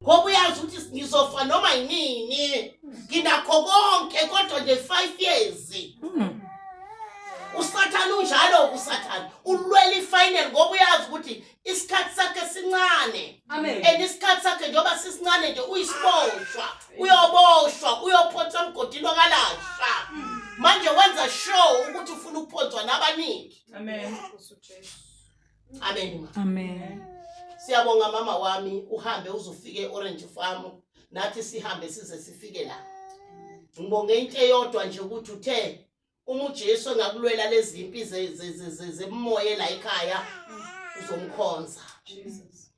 Ngoba uyazi ukuthi ngizofa noma yinini. Nginakho konke kodwa nje 5 years. USathane unjalo uSathane. Ulwela ifinal ngoba uyazi ukuthi isikhathi sakhe sincane. Amen. And isikhathi sakhe njengoba sisincane nje uyisiboshwa. Uyoboshwa, uyophonswa emgodini wakalasha. Manje wenza sure ukuthi ufuna ukuphonswa nabaningi. Amen. Amen. Amen. Siyabonga mama wami uhambe uzufike eOrange Farm nathi sihambe size sifike la. Ngibonge into eyodwa nje ukuthi uthe uma uJesu engakulwela lezi impi zemoya la ekhaya uzomkhonza. Jesus.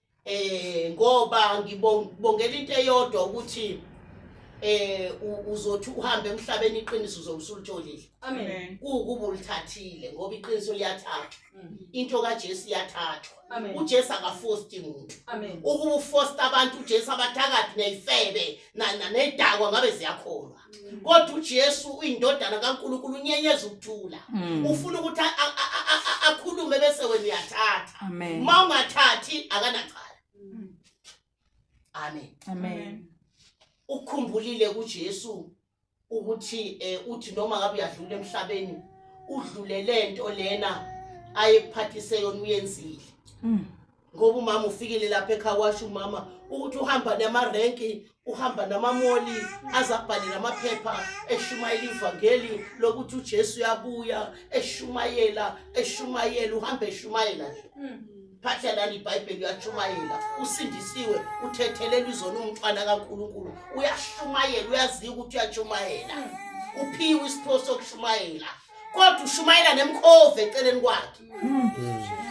Ngoba ngibongela into eyodwa ukuthi uzothi uhambe emhlabeni iqiniso uzobusulitholile. Amen. Kuwukuba ulithathile ngoba iqiniso liyathathwa. Into kaJesu iyathathwa. Amen. uJesu akafosti muntu. Amen. Ukuba ufosta abantu uJesu abathakathi neyifebe nezidakwa ngabe ziyakholwa. Kodwa uJesu uyindodana kaNkulunkulu unyenyeza ukuthula. Ufuna ukuthi akhulume bese wena uyathatha. Amen. Uma ungathathi akanacala. Amen. Amen. Ukukhumbulile kuJesu ukuthi uthi noma ngabe uyadlula emhlabeni udlule lento lena ayekuphathise yona uyenzile. Ngoba umama ufikile lapha ekhaya washo umama ukuthi uhamba namarenki uhamba namamoli azabhalela amaphepha eshumayela ivangeli lokuthi uJesu uyabuya eshumayela eshumayela uhamba eshumayela nje. Phathelani iBhayibheli uyashumayela usindisiwe uthethelela izona umntwana kaNkuluNkulu uyashumayela uyaziwa ukuthi uyashumayela uphiwe isipho sokushumayela kodwa ushumayela nemkhovu eceleni kwakhe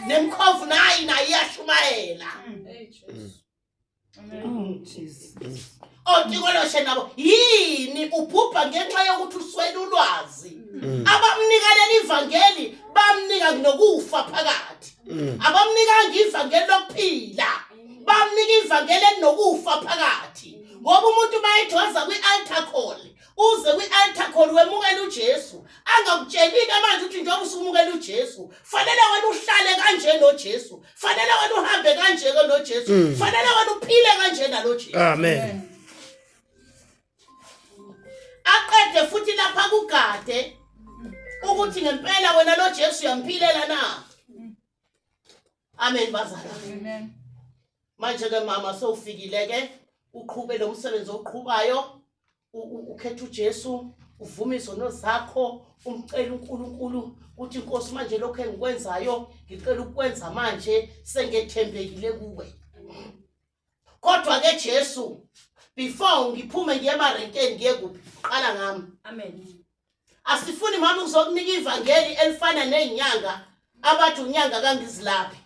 nemkhovu nayi naye iyashumayela. Hey Jesu. Oh Jesus. Otikoloshe nabo yini ubhubha ngenxa yokuthi uswele ulwazi. Abamnika leli ivangeli bamnika nokufa phakathi. Abamnikanga ivangeli lokuphila. Bamnika ivangeli elinokufa phakathi. Ngoba umuntu mayethoza kwi-altar call uze kwi-altar call wemukela uJesu angakutsheli-ke manje ukuthi njengoba usumukela uJesu fanele wena uhlale kanje noJesu fanele wena uhambe kanje-ke noJesu fanele wena uphile kanje nalo Jesu. Amen. Aqede futhi lapha kugade ukuthi ngempela wena lo Jesu uyamphilela na. Amen bazalwane. Amen. Manje ke mama sewufikile ke uqhube lo msebenzi oqhubayo ukhetha uJesu uvume izono zakho umcela uNkulunkulu uthi Nkosi manje lokho engikwenzayo ngicela ukwenza manje sengethembekile kuwe. Kodwa ke Jesu before ngiphume ngiye emarenkeni ngiye kuphi qala ngami. Amen. Asifuni mama ukuzokunika ivangeli elifana nezinyanga abathi unyanga kangizilaphi.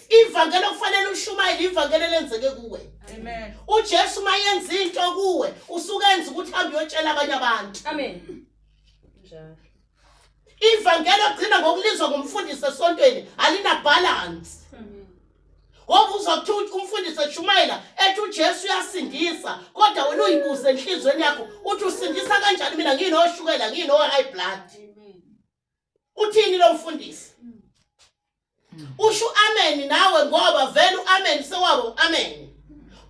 Ivangeli okufanele ushumayele ivangeli elenzeke kuwe. Amen. uJesu mayenza into kuwe usuke enza ukuthi hambe uyotshela abanye abantu. Amen. Njalo. Ivangeli ogcina ngokulizwa ngumfundisi esontweni alina balance. Ngoba uzokuthi umfundisi eshumayela ethi uJesu uyasindisa kodwa wena uyibuze enhlizweni yakho uthi usindisa kanjani mina nginoshukela ngino high blood. Uthini lo mfundisi? Usho amen nawe ngoba vele uamen sewabo amen.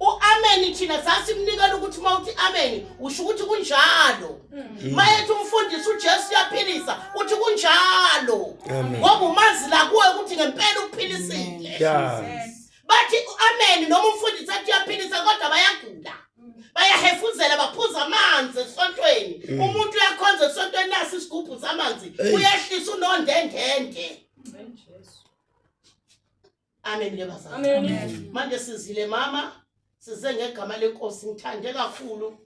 Uamen thina sasimnikela ukuthi mawuthi amen usho ukuthi kunjalo. Mayethi umfundisi uJesu uyaphilisa uthi kunjalo. Amen. Ngoba umazi la kuwe ukuthi ngempela ukuphilisile. Yeah. Bathi amen noma umfundisi athi uyaphilisa kodwa bayagula. Bayahefuzela baphuza amanzi esontweni. Umuntu uyakhonza esontweni nasi isigubhu samanzi uyehlisa unondendende. Amen Jesu. Amen ke bazalwane. Amen. Manje sizile mama size ngegama lenkosi ngithande kakhulu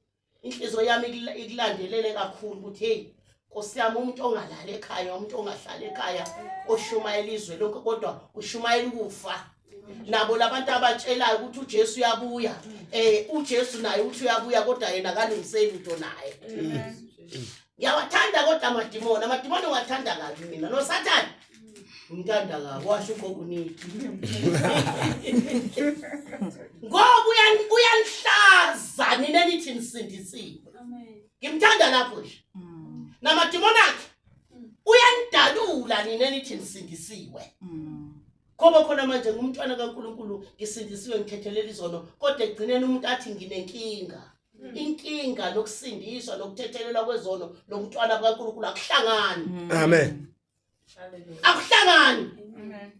inhliziyo yami ikulandelele kakhulu ukuthi hey Nkosi yami umuntu ongalali ekhaya umuntu ongahlali ekhaya oshumayela izwe lonke kodwa ushumayela ukufa. Nabo labantu abatshelayo ukuthi uJesu uyabuya uJesu naye uthi uyabuya kodwa yena akalungiseli lutho naye. Ngiyawathanda kodwa amadimoni amadimoni ngiwathanda kabi mina noSathane ngithanda kabi washo ugogo unithi ngoba uyanihlaza nina nithi nisindisiwe. Amen. Ngimthanda lapho nje namadimoni akhe uyanidalula nina nithi nisindisiwe. Khoba khona manje ngumntwana kaNkulunkulu ngisindisiwe ngithethelela izono kodwa ekugcineni umuntu athi nginenkinga. Inkinga lokusindiswa nokuthethelelwa kwezono nomntwana kaNkulunkulu akuhlangani. Amen. Akuhlangani. Amen.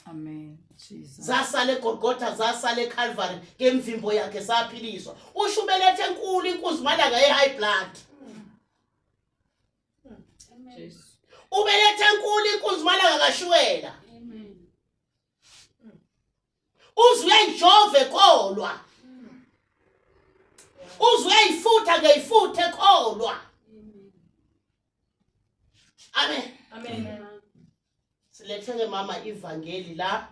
Amen. Jesus. Zasala eGolgotha zasala eCalvary ngemvimbo yakhe saphiliswa. Usho ubelethe enkulu inkunzimalanga ye-high blood. Jesu. Ubelethe enkulu inkunzimalanga kashukela. Uze uyayijova ekholwa. Uze uyayifutha ngeyifuthe ekholwa. Amen. Amen. Siletheke mama ivangeli la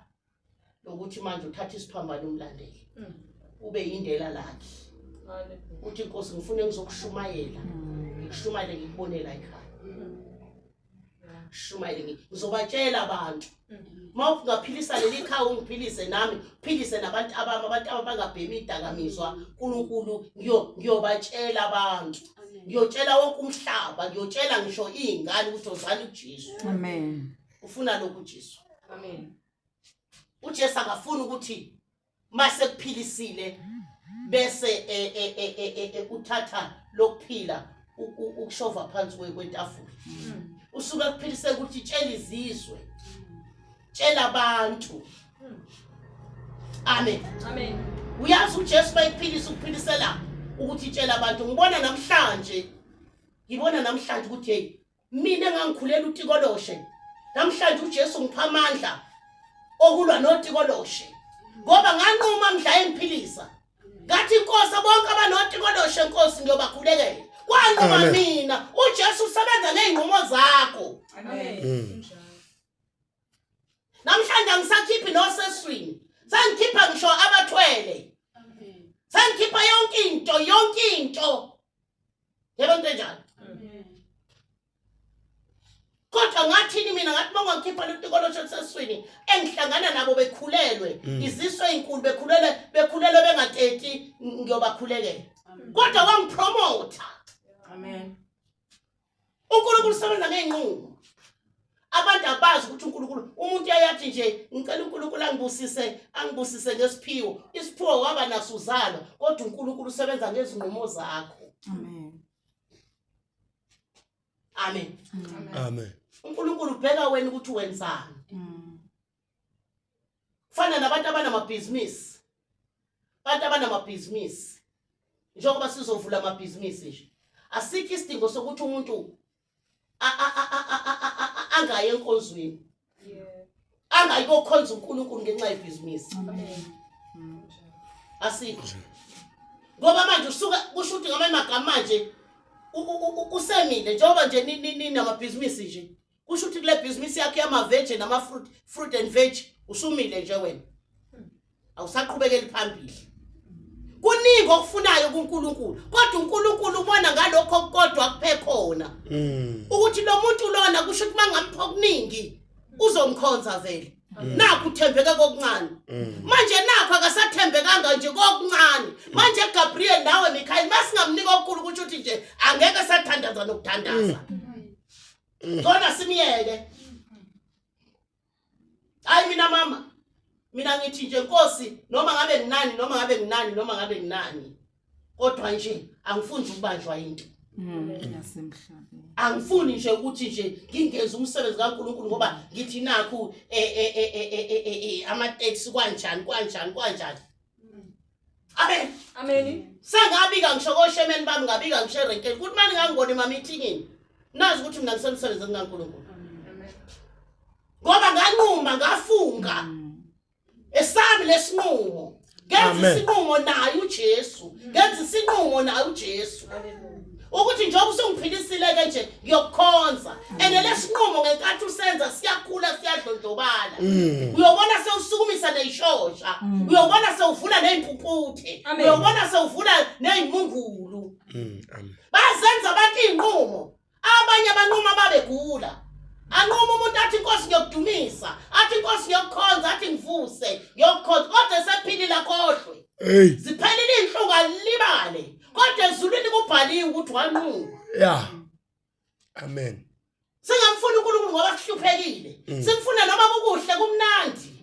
lokuthi manje uthatha isiphambano umlandele. Ube yindela lakhe. Hallelujah. Uthi Nkosi ngifuna ngizokushumayela. Ngikushumayele ngikubone la ekhaya. Shumayele ngizobatshela abantu. Uma ungaphilisa leli khaya ungiphilise nami, uphilise nabantu abami, abantu abangabhemi idakamizwa. uNkulunkulu ngiyobatshela abantu. Ngiyotshela wonke umhlaba, ngiyotshela ngisho izingane ukuthi ozani uJesu. Amen. Ufuna lokhu uJesu. Amen. uJesu akafuni ukuthi mase kuphilisile bese uthatha lokuphila ukushova phansi kwetafula. Usuke kuphilise ukuthi tshela izizwe. Tshela abantu. Amen. Amen. Uyazi uJesu bayikuphilisa ukuphilisela ukuthi tshela abantu. Ngibona namhlanje. Ngibona namhlanje ukuthi hey mina engangikhulela utikoloshe. Namhlanje uJesu ngipha amandla okulwa notikoloshe. Ngoba nganquma mhla engiphilisa. Ngathi inkosi bonke abanotikoloshe inkosi ngiyobakhulekela. Kwanquma Amen. mina. uJesu usebenza ngey'nqumo zakho. Amen. Mm. Namhlanje angisakhiphi noseswini. Sengikhipha ngisho abathwele. Sengikhipha yonke into, yonke into. Yebo into enjalo. Kodwa ngathini mina ngathi bangakhipha letikoloshe seswini engihlangana nabo bekhulelwe izisu ezinkulu bekhulelwe bekhulelwe bengateti ngiyobakhulekela. Kodwa wangipromota. Amen. uNkulunkulu usebenza ngey'nqumo. Abantu abazi ukuthi uNkulunkulu umuntu uyayathi nje ngicela uNkulunkulu angibusise angibusise ngesiphiwo. Isiphiwo waba naso uzalwa kodwa uNkulunkulu usebenza ngezinqumo zakho. Amen. Amen. Amen. uNkulunkulu ubheka wena ukuthi wenzani. Fana nabantu abanamabhizinisi. Abantu abanamabhizinisi. Njengoba sizovula amabhizinisi nje. Asikho isidingo sokuthi umuntu angayi enkonzweni. Yeah. Angayi kokhonza uNkulunkulu ngenxa yebhizinisi. Amen. Asikho. Ngoba manje usuka kusho ukuthi ngamanye amagama manje usemile njengoba nje ninamabhizinisi nje. Kusho ukuthi kule bhizinisi yakhe yama-veg nama-fruit fruit and veg usumile nje wena. Awusaqhubekeli phambili. Kuningi okufunayo kuNkulunkulu kodwa uNkulunkulu ubona ngalokho okukodwa akuphe khona. Ukuthi lo muntu lona kusho ukuthi mangampha okuningi uzomkhonza vele. Nakho uthembeke kokuncane. Manje nakho akasathembekanga nje kokuncane. Manje Gabriel nawe Michael masingamnika okukhulu kusho ukuthi nje angeke sathandaza nokuthandaza. Ngona simyeke. Hayi mina mama. Mina ngithi nje Nkosi noma ngabe nginani noma ngabe nginani noma ngabe nginani. Kodwa nje angifuni nje ukubanjwa into. Yasemhlabeni. Angifuni nje ukuthi nje ngingenze umsebenzi kaNkulunkulu ngoba ngithi nakhu ama-taxi kwanjani kwanjani kwanjani. Amen. Amen. Sengabika ngisho koshemeni bami ngabika ngisho erenkeni ukuthi manje ngangibona ema-meetingini. Nazi ukuthi mina ngisemsebenzini kaNkulunkulu. Amen. Ngoba nganquma ngafunga. Esami lesinqumo. Ngenza Amen. isinqumo naye uJesu. Ngenza isinqumo naye uJesu. Hallelujah. Ukuthi njengoba usungiphilisile ke nje ngiyokukhonza. Ene lesinqumo ngenkathi usenza siyakhula siyadlondlobala. Uyobona sewusukumisa neyishosha. Uyobona sewuvula nezimpumputhe. Amen. Uyobona sewuvula nezimungulu. Amen. Bazenza abantu izinqumo. Abanye abanquma babegula. Anquma umuntu athi inkosi ngiyokudumisa, athi inkosi ngiyokukhonza, athi ngivuse, ngiyokukhonza. Kodwa esephilile akhohlwe. Hey. Ziphelile inhlungu alibale. Kodwa ezulwini kubhaliwe ukuthi wanquma. Yeah. Amen. Singamfuni uNkulunkulu ngoba sihluphekile. Simfuna noma kukuhle kumnandi.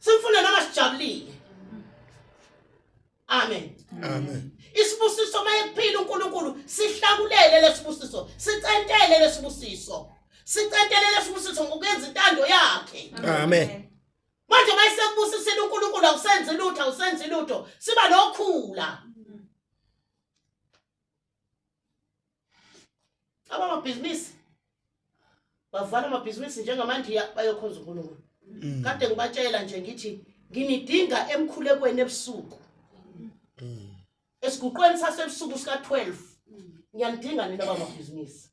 Simfune noma sijabulile. Amen. Amen. Isibusiso mayekuphila uNkulunkulu sihlakulele lesibusiso, sicentele lesibusiso. Sicentele lesibusiso ngokuyenza intando yakhe. Amen. Manje mayisekubusisile uNkulunkulu awusenzi lutho, awusenzi lutho. Siba nokhula. Abamabhizinisi bavala amabhizinisi njengamandiya bayokhonza uNkulunkulu. Mm. Kade ngibatshela nje ngithi nginidinga emkhulekweni ebusuku. Mm. Esiguqweni sasebusuku sika 12. Ngiyanidinga nina bamabhizinisi.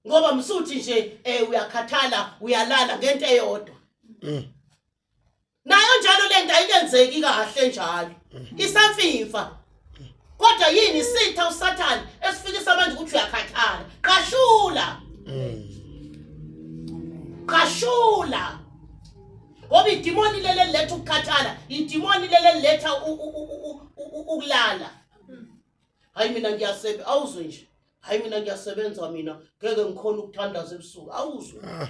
Ngoba msuthi nje eh uyakhathala uyalala ngento eyodwa. Nayo njalo lento ayikenzeki kahle njalo. Isamfimfa. Kodwa yini isitha uSathane esifikisa manje ukuthi uyakhathala. Qashula. Qashula. Ngoba idimoni lele letha ukukhathala, idimoni lele letha ukulala. Hayi mina ngiyasebenza, awuzwe nje. Hayi mina ngiyasebenza mina, ngeke ngikhona ukuthandaza ebusuku. Awuzwe. Ah.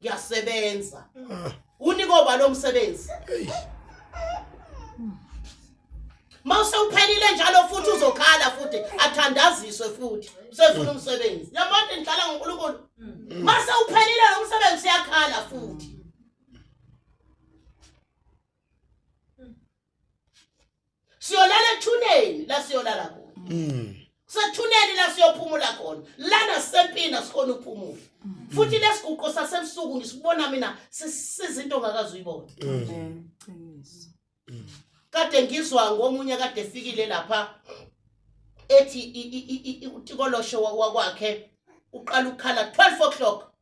Ngiyasebenza. Ah. Unikoba lo msebenzi. Mawusewuphelile njalo futhi uzokhala futhi athandaziswe futhi. Usefuna umsebenzi. Yabona ndidlala ngoNkulunkulu. Mase uphelile lo msebenzi uyakhala futhi. Siyolala ethuneni la siyolala khona. Kusethuneni la siyophumula khona. Lana sisempini asikhona ukuphumula. Futhi lesiguqo sasebusuku ngisibona mina sisiza into ongakaze uyibone. Amen. Qiniso. Kade ngizwa ngomunye kade efikile lapha ethi utikoloshe wakwakhe uqala ukukhala 12 o'clock.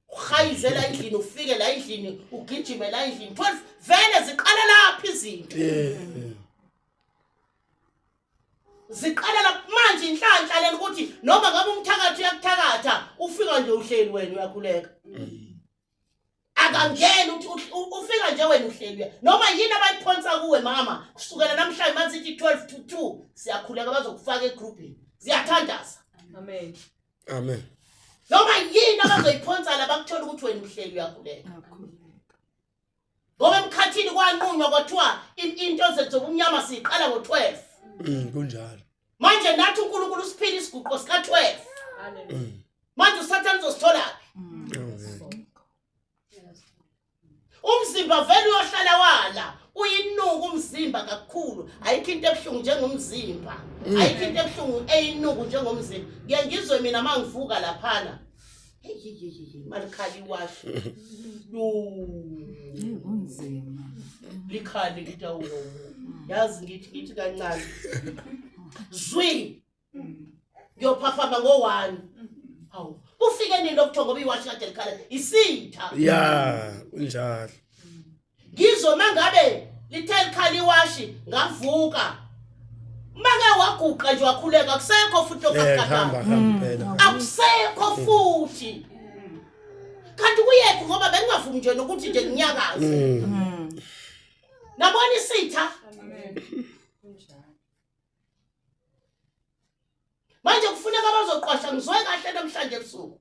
Uhayizela endlini ufike la endlini ugijime la endlini 12 vele ziqala lapha izinto. Ziqala lapha manje inhlanhla lena ukuthi noma ngabe umthakathi uyakuthakatha ufika nje uhleli wena uyakhuleka. Akangeni uthi ufika nje wena uhleli uya. Noma yini abayiphonsa kuwe mama kusukela namhlanje masithi 12 to 2 siyakhuleka bazokufaka egroupini. Siyathandaza. Amen. Amen. Noma yini abazoyiphonsa la bakuthola ukuthi wena uhleli uyakhuleka. Uyakhuleka. Ngoba emkhathini kwanqunywa kwathiwa into zobumnyama siqala ngo-12. Kunjalo. Manje nathi uNkulunkulu usiphile isiguqo sika 12. Hallelujah. Manje uSathane uzositholaphi? Amen. Umzimba vele uyohlala wala. Uyinuku umzimba kakhulu. Ayikho into ebuhlungu njengomzimba. Ayikho into ebuhlungu eyinuku njengomzimba. Ngiye ngizwe mina mangivuka laphana. Hey hey hey hey malikhali iwashi. Yo. Hey kunzima. Likhali ngithi awu. Yazi ngithi kancane. Zwi. Ngiyophaphama ngo-1. Hawu. Ufike nini lokutho ngoba iwashi kade likhala isitha. Yeah, kunjalo. Ngizwe mangabe lithe likhala iwashi ngavuka. Make waguqa nje wakhuleka akusekho futhi Hamba okukhathala. hamba phela. Akusekho futhi. Kanti kuyephi ngoba bengingavumi nje nokuthi nje nginyakaze. Nabona isitha. Amen. Kunjalo. Manje kufuneka abazoqwasha ngizwe kahle namhlanje ebusuku.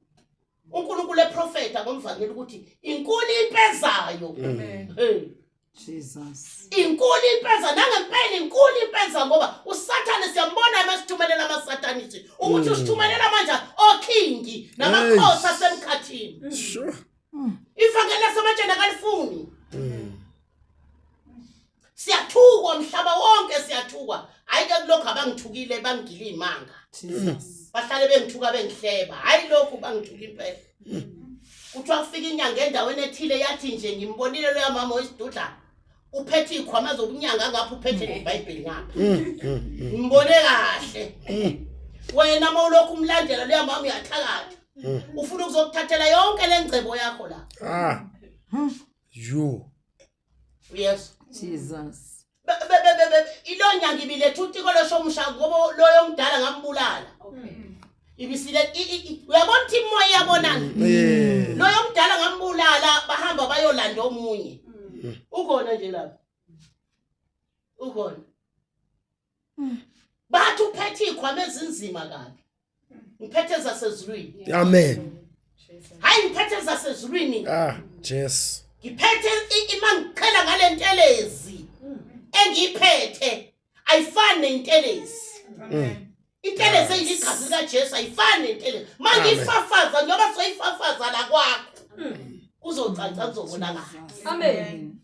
uNkulunkulu eprofeta ngomvangeli ukuthi inkulu impezayo. Amen. Hey. Jesus. Inkulu impeza nangempela inkulu impeza ngoba uSathane siyambona emasithumelela amasatanisi ukuthi usithumelela manje okhingi namakhosi asemkhathini. Sure. Ivangeli lasematsheni akalifuni. Siyathukwa umhlaba wonke siyathukwa. Hayi ke kulokho abangithukile bangigila imanga. Jesus. Bahlale bengithuka bengihleba. Hayi lokhu bangithuka impela. Kuthiwa kufika inyanga endaweni ethile yathi nje ngimbonile loya mama oyisidudla. Uphethe ikhwama zokunyanga ngapha uphethe neBhayibheli ngapha. Ngimbone kahle. Wena mawulokhu umlandela loya mama uyathakatha. Ufuna ukuzokuthathela yonke lengcebo yakho la. Ah. You. Yes. Jesus. Ilo nyanga ibiletha utiko loshomusha ngoba loyo omdala ngambulala. Okay. Ibisile uyabona ukuthi imoya iyabonana. Yeah. Loyo omdala ngambulala bahamba bayolanda omunye. Ukhona nje lapha. Ukhona. Bathi uphethe ikhwama ezinzima kabi. Ngiphethe zasezulwini. Amen. Hayi ngiphethe zasezulwini. Ah, Jesu. Ngiphethe imangiqhela ngalentelezi engiyiphethe ayifani nentelezi. Intelezi eyigazi likaJesu ayifani nentelezi. Mangiyifafaza njengoba soyifafaza la kwakho. Kuzocaca kuzobonakala. Amen.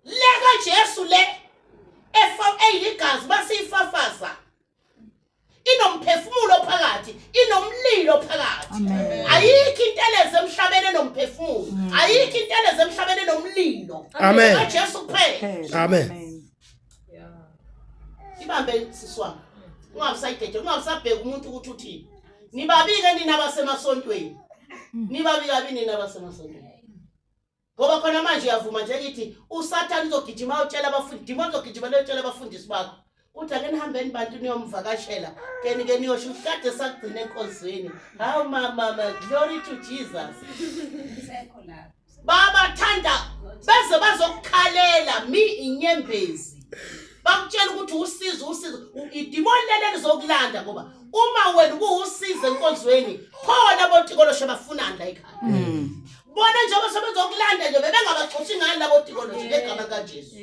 Le kaJesu le efa eyiligazi basiyifafaza inomphefumulo phakathi inomlilo phakathi ayikho intelezi emhlabeni enomphefumulo mm. ayikho intelezi emhlabeni enomlilo amen kaJesu kuphela amen ibambe sisi wami ungabusayidede ungabusabheka umuntu ukuthi uthini nibabike nina abasemasontweni mm. nibabi kabi nina abasemasontweni Ngoba khona manje uyavuma nje ngithi uSathane uzogijima ayotshela abafundi, demon uzogijima leyotshela abafundisi bakho. Uthi ake nihambeni bantu niyomvakashela. Keni ke niyosho ukuthi kade sakugcina enkonzweni. Hawu mama, mama, glory to Jesus. Babathanda beze bazokukhalela mi inyembezi. Bakutshela ukuthi usizo usizo idimoni leli lizokulanda ngoba uma wena ubuwusizo enkonzweni khona botikoloshe bafunani la ekhaya. Mm. Bona njengoba sebezokulanda nje bebengabaxoshi ngani labo tikoloshe ngegama likaJesu.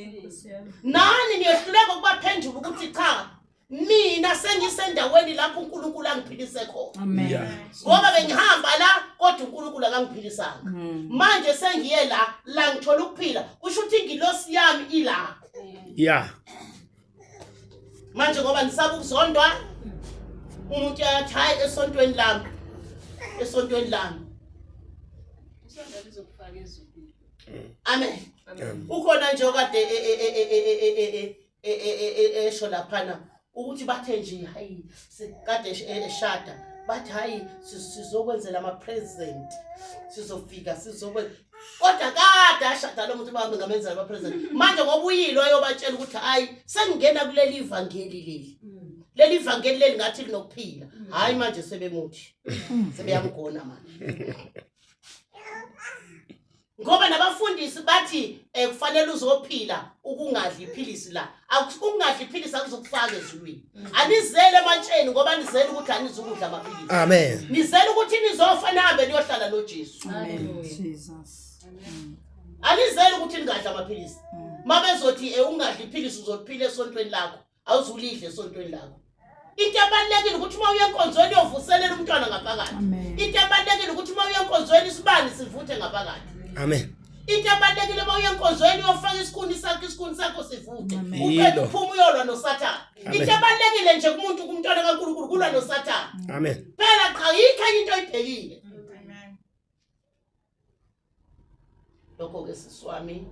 Nani niyehluleka ukubaphendula ukuthi cha mina sengisendaweni lapho uNkulunkulu angiphilise khona. Amen. Yeah. Ngoba bengihamba la kodwa uNkulunkulu akangiphilisanga. Mm. Manje sengiye la la ngithola ukuphila kusho ukuthi ingilosi yami ila. Yeah. Manje ngoba nisaba ukuzondwa umuntu uyathi hayi esontweni lami esontweni lami. Isonto lizokufaka ezulwini. Amen. Ukhona nje okade esho laphana ukuthi bathe nje hayi kade eshada bathi hayi sizokwenzela ama-present sizofika sizokwenza kodwa kade ashada lo muntu bami ngamenzela ama-present manje ngoba uyilo ayobatshela ukuthi hayi sengingena kuleli ivangeli leli leli ivangeli leli ngathi linokuphila hhayi manje sebemuthi sebeyamgona manje ngoba nabafundisi bathi eh, kufanele uzophila ukungadli iphilisi la ukungadli iphilisi akuzokufaka ezulwini anizele ematsheni ngoba nizele ukuthi anizukudla amaphilisi amen nizele ukuthi nizofa nihambe niyohlala noJesu amen Jesus anizele ukuthi ningadla amaphilisi mabezothi eh, ungadli iphilisi uzophila esontweni lakho awuzulidle esontweni lakho into ebalulekile ukuthi uma uya enkonzweni uyovuselela umntwana ngaphakathi into ebalulekile ukuthi uma uya enkonzweni isibani sivuthe ngaphakathi amen into ebalulekile uma uya enkonzweni uyofaka isikhuni sakho isikhuni sakho sivuthe uqeda uphuma uyolwa nosathane into ebalulekile nje kumuntu kumntwana kaNkulunkulu kulwa nosathane amen phela qha yikho enye into oyibhekile lokho ke sisi wami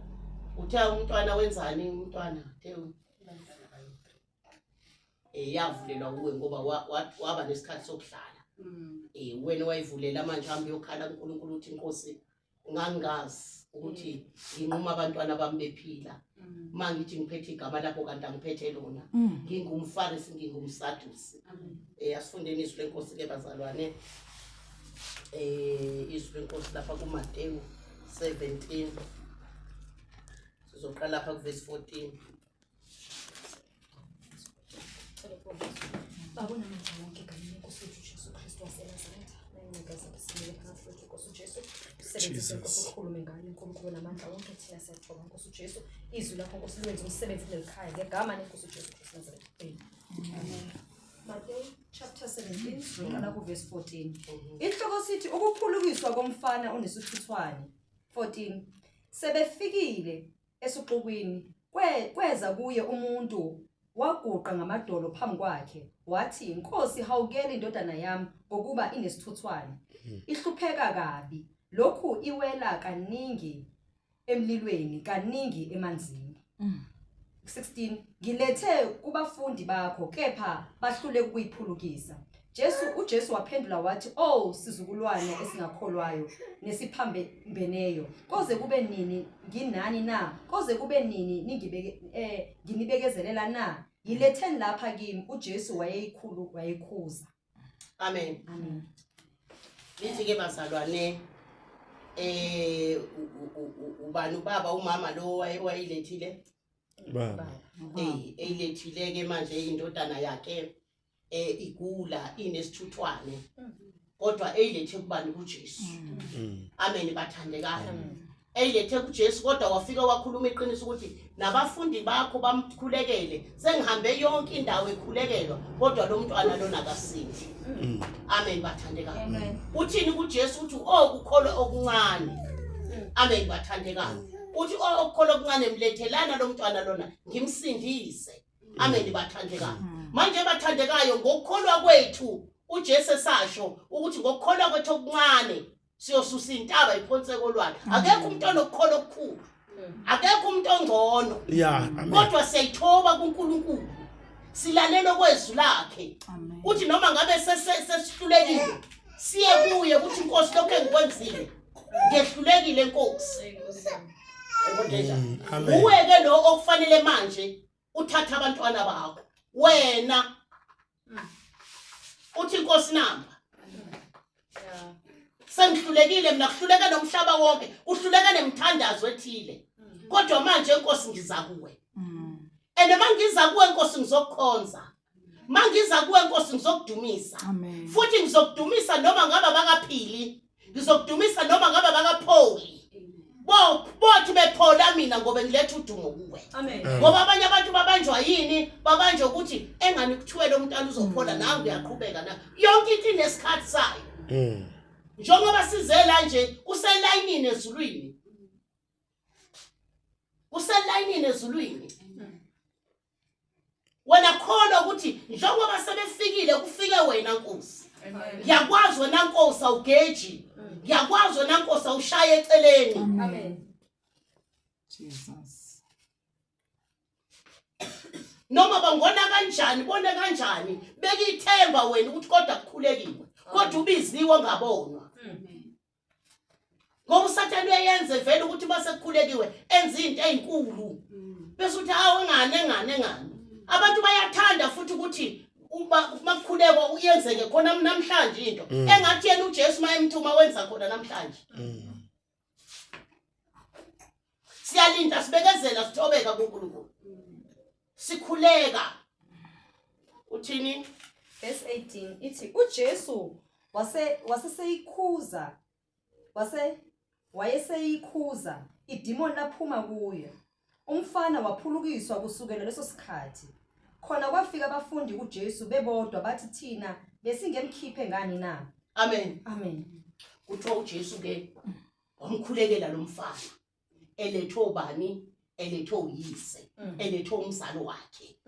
uthe umntwana wenzani umntwana uthe eh yavulelwa kuwe ngoba waba nesikhathi sokudlala mm. eh wena wayivulela manje hamba uyokhala kuNkulunkulu uthi inkosi ngangazi ukuthi mm. nginquma abantwana bami bephila mm. uma ngithi ngiphethe igama lakho kanti angiphethe lona ngingumfarisi ngingumsadusi eh asifundeni izwi lenkosi ke bazalwane eh izwi lenkosi lapha kuMateyu 17 sizoqala lapha kuverse 14 Baba onamandla wonke egameni lenkosi yethu uJesu Kristu waseNazaretha nayinceku zakhe simile phakathi kwethu Nkosi uJesu usebenzise Nkosi ukhulume ngayo uNkulunkulu namandla wonke thina siyathoba Nkosi uJesu izwi lakho Nkosi lwenze umsebenzi kuleli khaya ngegama lenkosi uJesu Kristu Nazaretha Amen Mateyu chapter 17 sizoqala kuverse 14 Inhloko sithi ukuphulukiswa komfana onesithuthwane 14 Sebefikile esixukwini kweza kuye umuntu waguqa ngamadolo phambi kwakhe wathi Nkosi hawukela indodana yami ngokuba inesithuthwane ihlupheka kabi lokhu iwela kaningi emlilweni kaningi emanzini 16 ngilethe kubafundi bakho kepha bahlule ukuyiphulukisa Jesu uJesu waphendula wathi oh sizukulwane esingakholwayo nesiphambeneyo koze kube nini nginani na koze kube nini ningibeke eh nginibekezelela na yiletheni lapha kimi uJesu wayeyikhulu wayekhuza Amen. Amen. Lithi ke bazalwane eh ubani ubaba umama lo wayilethile? Baba. Eh eyilethile ke manje indodana yakhe eh igula inesithuthwane. Kodwa eyilethe kubani? KuJesu. Amen bathandekayo. Eyilethe kuJesu, kodwa wafika wakhuluma iqiniso ukuthi nabafundi bakho bamkhulekele, sengihambe yonke indawo ekhulekelwa, kodwa lo mntwana lona akasindi. Amen bathandekayo. Uthini kuJesu? Uthi oh, kukholwa okuncane. Amen bathandekayo. Uthi oh, okukholwa okuncane, mlethelana lo mntwana lona ngimsindise. Amen bathandekayo. Manje bathandekayo, ngokukholwa kwethu uJesu esasho ukuthi ngokukholwa kwethu okuncane siyosusa intaba iphonse kolwandle. Akekho umuntu onokukholwa okukhulu, akekho umuntu ongcono. Yeah, amen. Kodwa siyayithoba kuNkulunkulu, silalela kwezwi lakhe. Amen. Uthi noma ngabe sesihlulekile, siye kuye ukuthi inkosi, lokho engikwenzile ngehlulekile Nkosi. Yebo nje. Amen. Uwe ke lo okufanele manje uthatha abantwana bakho wena, uthi inkosi, namba sengihlulekile mina, kuhluleke nomhlaba wonke, kuhluleke nemthandazo ethile, kodwa manje Nkosi ngiza kuwe. And mangiza kuwe Nkosi ngizokukhonza, mangiza kuwe Nkosi ngizokudumisa. Amen. Futhi ngizokudumisa noma ngabe bakaphili, ngizokudumisa noma ngabe bakapholi, bo bothi bephola mina ngoba ngiletha udumo kuwe. Amen. Ngoba abanye abantu babanjwa yini? Babanjwa ukuthi engani kuthiwe lo mntwana uzophola, nangu uyaqhubeka na. Yonke into inesikhathi sayo. Njengoba size la nje, kuselayinini ezulwini, kuselayinini ezulwini. Wena kholwa ukuthi njengoba sebefikile, kufike wena Nkosi. Ngiyakwazi wena Nkosi awugeji, ngiyakwazi wena Nkosi awushaye eceleni. Amen. Jesus. Noma bangona kanjani, bone kanjani, bekithemba wena ukuthi kodwa kukhulekiwe, kodwa ubiziwe ongabonwa, ngoba uSathane uyayenze vele ukuthi mase kukhulekiwe enze into ezinkulu, bese uthi awu, engane engane engane. Abantu bayathanda futhi ukuthi uma makukhulekwa uyenzeke khona namhlanje into engathi yena uJesu mayemthuma wenza khona namhlanje. Siyalinda, sibekezela, sithobeka kuNkulunkulu, sikhuleka. Uthini? Verse 18 ithi uJesu wase waseseyikhuza wase wayeseyikhuza idimoni, laphuma kuye, umfana waphulukiswa kusukela leso sikhathi. Khona kwafika abafundi kuJesu bebodwa, bathi, "Thina besingemkhiphe ngani na?" Amen. Amen. Kuthiwa uJesu ke wamkhulekela lo mfana elethwe ubani? Elethwe uyise, elethwe umzali wakhe,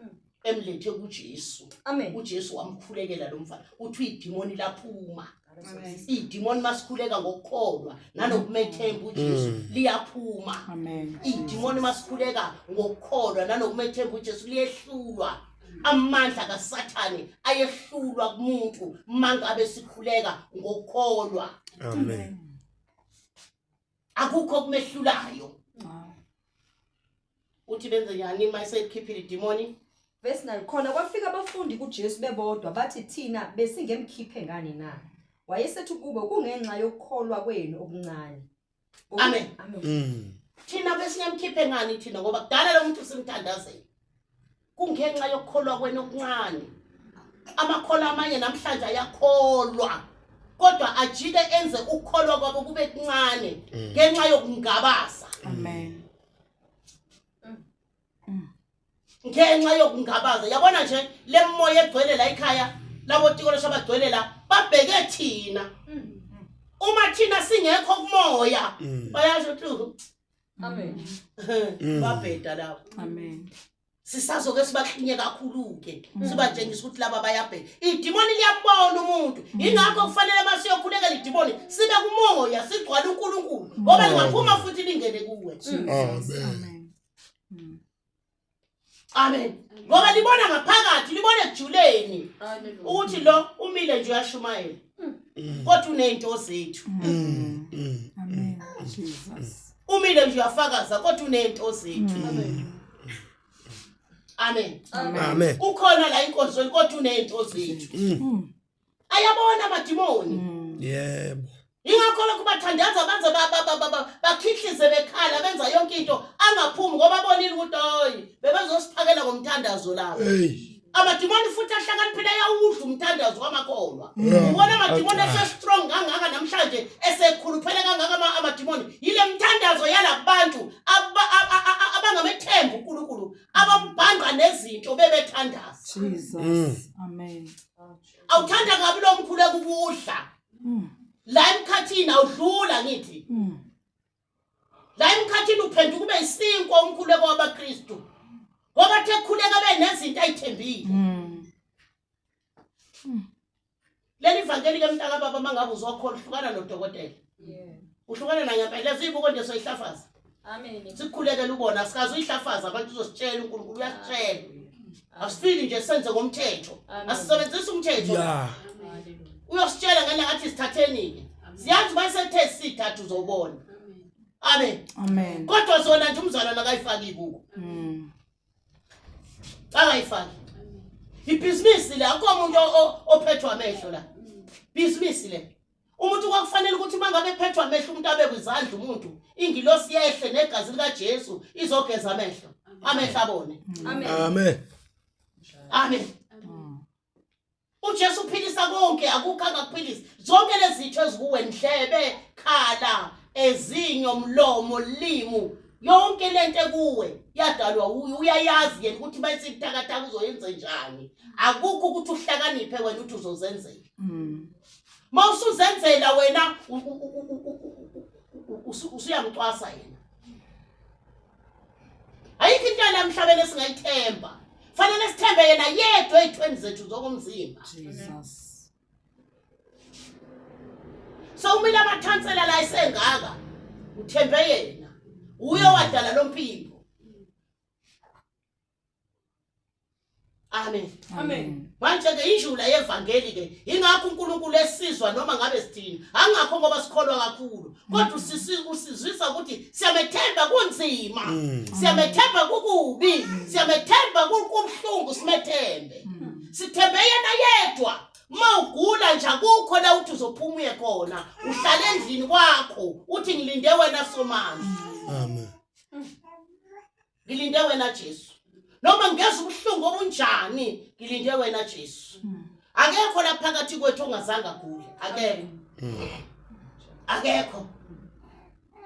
emlethe kuJesu. Amen. uJesu wamkhulekela lo mfana, uthi idimoni laphuma. Idimoni masikhuleka ngokukholwa nanokumethemba uJesu liyaphuma. Amen. Idimoni masikhuleka ngokukholwa nanokumethemba uJesu liyehlulwa. Amandla kaSathane ayehlulwa kumuntu mangabe sikhuleka ngokukholwa. Amen. Akukho kumehlulayo. Ah. Uthi benze njani uma esekhiphile idimoni? Verse 9, khona kwafika abafundi kuJesu bebodwa, bathi, "Thina besingemkhiphe ngani na?" Wayesethi kubo, "Kungenxa yokukholwa kwenu okuncane." Amen. Amen. Thina besingemkhiphe ngani thina, ngoba kudala lo muntu simthandazela? Kungenxa yokukholwa kwenu okuncane. Amakholwa amanye namhlanje ayakholwa, kodwa ajike enze ukukholwa kwabo kube kuncane ngenxa yokungabaza. Amen. Ngenxa yokungabaza. Yabona nje le moya egcwele la ekhaya, labo tikolosha abagcwele la, babheke thina. Uma thina singekho kumoya, bayasho ukuthi Amen. Babheda lapho. Amen. Sisazoke sibaklinye kakhulu-ke, sibatshengisa ukuthi laba bayabheda. Idimoni liyambona umuntu, ingakho kufanele uma siyokhulekela idimoni sibe kumoya, sigcwale uNkulunkulu, ngoba lingaphuma futhi lingene kuwe. Amen. Amen. Amen. Ngoba libona ngaphakathi, libona ekujuleni ukuthi lo umile nje uyashumayela, kodwa uney'nto zethu. Amen. Jesus. Umile nje uyafakaza, kodwa uney'nto zethu. Amen. Amen. Ukhona la inkonzweni, kodwa uney'nto zethu. Ayabona amadimoni. Yebo. Ingakho lokhu bathandaza benze bakhihlize, bekhala, benza yonke into, angaphumi, ngoba bonile ukuthi hoyi, bebezosiphakela ngomthandazo lapho. Hey. Amadimoni futhi ahlakaniphile ayawudla umthandazo wamakholwa. Ubona amadimoni ese-strong kangaka namhlanje, esekhuluphele kangaka amadimoni. Yile mthandazo yalabantu abangamethembi uNkulunkulu, abambhanqa nezinto bebethandaza. Jesus. Amen. Awuthanda kabi lo mkhuleko ukudla. La emkhathini awudlula ngithi. La emkhathini uphenduka ube isinkwa umkhuleko wabaKristu. Ngoba the khuleka benezinto ayithembile. Leli vangeli ke mntaka baba mangabe uzokholwa uhlukana nodokotela. Uhlukana naye ngempela lezi ibuko nje soyihlafaza. Amen. Sikhulekele ubona sikaze uyihlafaza abantu uzositshela uNkulunkulu uyasitshela. Asifiki nje senze ngomthetho. Asisebenzisi umthetho. Yeah. Uyositshela ngale athi sithatheni ke. Siyazi basethe sithathu uzobona. Amen. Amen. Kodwa zona nje umzalwane akayifaki ibuko. Akayifaki. Ibhizinisi le akukho umuntu ophethwe amehlo la. Bhizinisi le. Umuntu kwakufanele ukuthi mangabe ephethwe amehlo umuntu abekwe izandla umuntu ingilosi yehle negazi likaJesu izogeza amehlo. Amehlo abone. Amen. Amen. Amen. uJesu uphilisa konke akukho angakuphilisi zonke lezi zitho ezikuwe ndlebe khala ezinyo mlomo limu yonke lento ekuwe yadalwa uye uyayazi yena ukuthi bayisibuthakathaka uzoyenze njani akukho ukuthi uhlakaniphe wena uthi uzozenzela uma usuzenzela wena usuyamcwasa yena ayikho into yala emhlabeni esingayithemba fanele sithembe yena yedwa ey'thweni zethu zokomzimba Jesus. sewumile amathansela la esengaka uthembe yena uye wadala lo mpimbo amen Amen. manje ke injula yevangeli ke ingakho uNkulunkulu esizwa noma ngabe sithini angakho ngoba sikholwa kakhulu kodwa usizwisa ukuthi siyamethemba kunzima siyamethemba kukubi siyamethemba kubuhlungu simethembe sithembe yena yedwa uma ugula nje akukho la uthi uzophuma uye khona uhlale endlini kwakho uthi ngilinde wena Somandla Amen. ngilinde wena Jesu noma ngezwe ubuhlungu obunjani ngilinde wena Jesu akekho la phakathi kwethu ongazange agule akekho akekho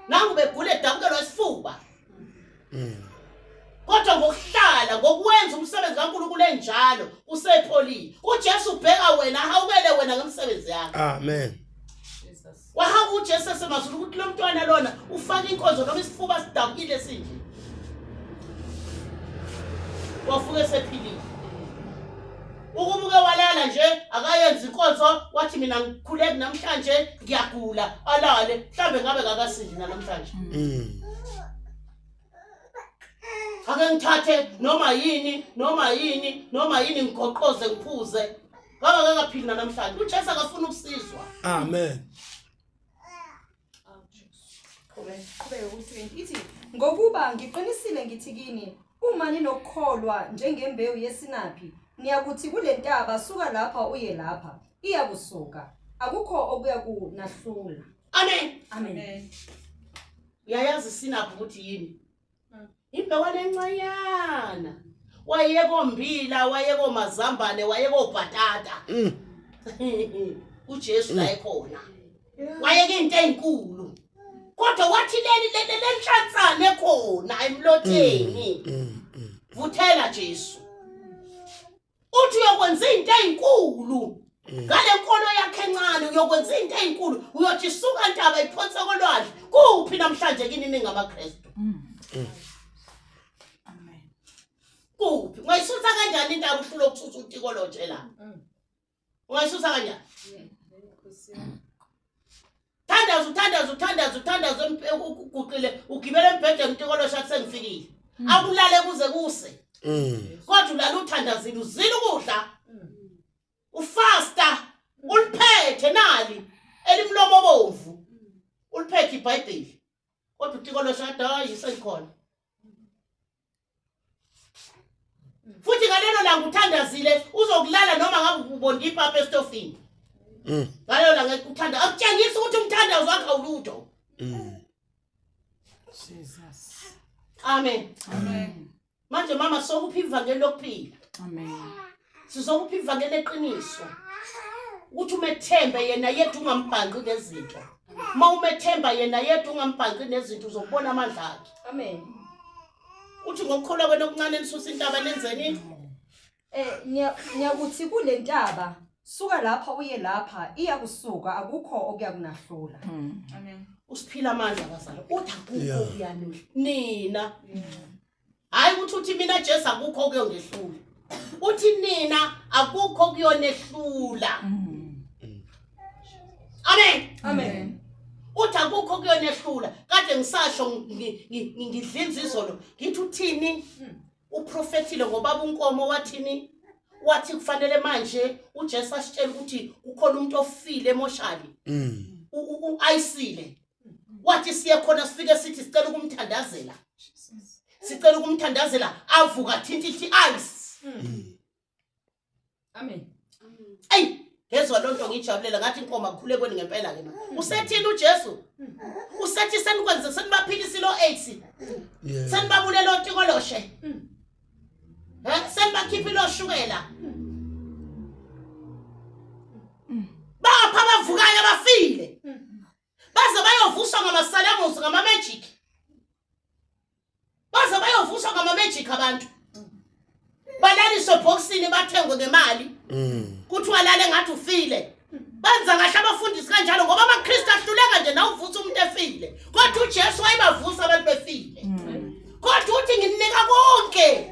nangu begula edabukelwa isifuba kodwa ngokuhlala ngokwenza umsebenzi kaNkulunkulu enjalo usepholile uJesu ubheka wena ahawukele wena ngemisebenzi yakho Amen. wahamba uJesu esemazulu ukuthi lo mntwana lona ufaka inkonzo noma isifuba sidabukile sinje wafuke esephilile ukubuke walala nje akayenza inkonzo wathi mina ngikhuleki namhlanje ngiyagula alale mhlambe ngabe kakasindi namhlanje ake ngithathe noma yini noma yini noma yini ngigoqoze ngiphuze ngabe kakaphili namhlanje uJesu akafuna ukusizwa Amen. Qhubeka ku-20 ithi ngokuba ngiqinisile ngithi kini uma ninokukholwa njengembewu yesinaphi niyakuthi kule ntaba suka lapha uye lapha iyakusuka akukho okuya kunahlula. Amen. Amen. Uyayazi sinaphi ukuthi yini? Imbewana encanyana. Wayekombila, wayekomazambane, wayekobhatata. uJesu la ekhona. Wayeke into ezinkulu. Kodwa wathi leli lenhlansane ekhona emlotheni. Vuthela Jesu. Uthi uyokwenza into ezinkulu. Ngale nkolo yakhe encane uyokwenza into ezinkulu, uyothi suka ntaba iphonse kolwandle. Kuphi namhlanje kini ningamaKristu? Amen. Kuphi? Ungayisusa kanjani intaba uhlula ukususa utikoloje la? Ungayisusa kanjani? Thandaza uthandaza uthandaza uthandaza uguqile ugibele embhedeni utikolosha athi sengifikile. Akulale kuze kuse. Kodwa ulala uthandazile uzila ukudla. Ufasta uliphethe nali elimlomo obomvu. Uliphethe iBhayibheli. Kodwa utikolosha athi hayi sengikhona. Futhi ngalelo langa uthandazile uzokulala noma ngabe ubonda ipapa esitofini. Ngalelo langa uthanda akutshengisa ukuthi umthandazo wakho awulutho. Jesus. Amen. Amen. Manje mama sokuphi ivangeli lokuphila. Amen. Sizokupha ivangeli eqiniso. Ukuthi umethembe yena yedwa ungambhanqi ngezinto. Uma umethemba yena yedwa ungambhanqi nezinto uzobona amandla akhe. Amen. Uthi ngokukholwa kwena okuncane nisusa intaba nenzeni? Eh ngiyakuthi kule ntaba suka lapha uye lapha iyakusuka akukho okuyakunahlula. Amen. Usiphila amandla bazala. Uthi akukho Yeah. okuyanihla. Nina. Hayi ukuthi uthi mina Jesu akukho okuyongehlula. Uthi nina akukho okuyonehlula. Amen. Amen. Uthi akukho okuyonehlula. Kade ngisasho ngidlinza izolo ngithi uthini? Uprofethile ngobaba uNkomo wathini? Wathi kufanele manje uJesu asitshele ukuthi kukhona umuntu ofile emoshali. Uayisile. Wathi siye khona sifike sithi sicela ukumthandazela. Sicela ukumthandazela avuka thinta ithi ice. Amen. Ey, ngezwa lonto ngijabulela ngathi inkomo akukhulekweni ngempela ke manje. Usethini uJesu? Usethi senikwenze senibaphilisile o-AIDS. Yeah. Senibabulela otikoloshe. Senibakhiphile oshukela. Bapha abavukayo abafile. Baze bayovuswa ngamasalamusi ngama-magic. Baze bayovuswa ngama-magic abantu. Balaliswe ebhokisini bathengwe ngemali. Kuthiwa lale ngathi ufile. Benza kahle abafundisi kanjalo ngoba amaKristu ahluleka nje nawuvusa umuntu efile. Kodwa uJesu wayebavusa abantu befile. Kodwa uthi nginika konke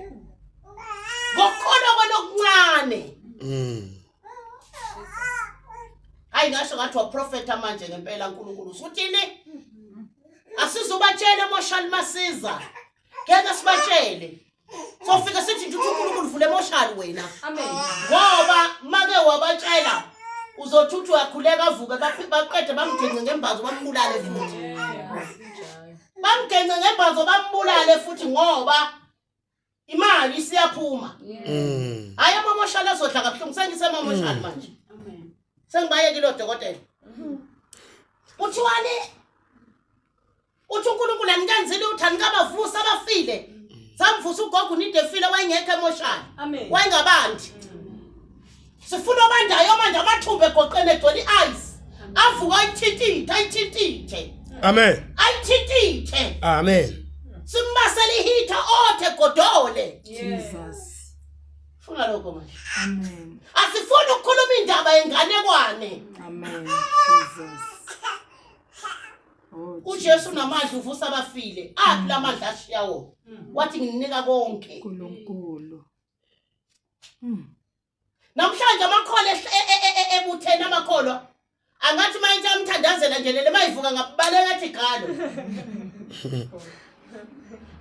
ngokukholwa kwenokuncane. Hayi ngasho ngathi waprofetha manje ngempela uNkulunkulu. Usuthini? Asizubatshele emoshali masiza. Ngeke sibatshele. Sofika sithi nje uthi uNkulunkulu vule emoshali wena. Amen. Ngoba make wabatshela uzothi uthi uyakhuleka avuke baqede bamgence ngembazo bambulale futhi. Bamgence ngembazo bambulale futhi ngoba imali isiyaphuma. Hayi amamoshali azodla kabuhlungu sengisemamoshali manje. Sengibayekile odokotela. Kuthiwani? Uthi uNkulunkulu anikenzile ukuthi anikabavusa abafile. Samvusa ugogo unidefile wayengekho emoshali. Amen. Wayengabandi. Sifuna obandayo manje amathumba egoqene egcwele i-ice. Avuka ayithintithe ayithintithe. Amen. Ayithintithe. Amen. Simbasele ihitha othe godole. Jesus. Funa lokho manje. Amen. Asifuni ukukhuluma indaba yenganekwane. Amen. Jesus. Oh, uJesu unamandla uvusa abafile. Aphi lamandla ashiya wona? Wathi nginika konke. uNkulunkulu. Namhlanje amakholwa ebuthene amakholwa angathi mayithi amthandazela nje lele mayivuka ngabaleka athi galo.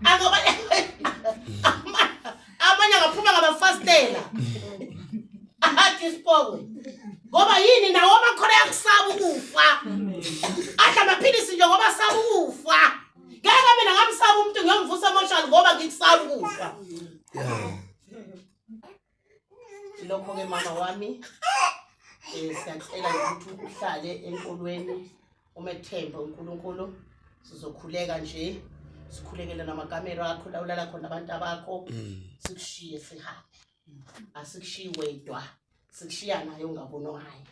Angabaleka amanye angaphuma ngamafastela. Athi sipokwe. Ngoba yini nawo amakholwa ayakusaba ukufa. Adla amaphilisi nje ngoba asaba ukufa. Ngeke mina ngamsaba umuntu ngiyomvusa emoshali ngoba ngikusaba ukufa. Yeah. Lokho ke mama wami siyacela ukuthi uhlale enkolweni umethembe uNkulunkulu. Sizokhuleka nje sikhulekele namakamero akho la ulala khona abantu abakho sikushiye sihambe. Asikushiyi wedwa. Sikushiya naye ungabonwayo.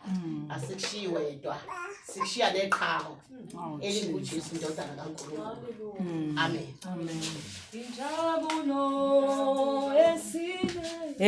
Asikushiyi wedwa. Sikushiya neqhawe Oh, elinguJesu indodana kaNkulunkulu. Amen. Amen. Injabulo esine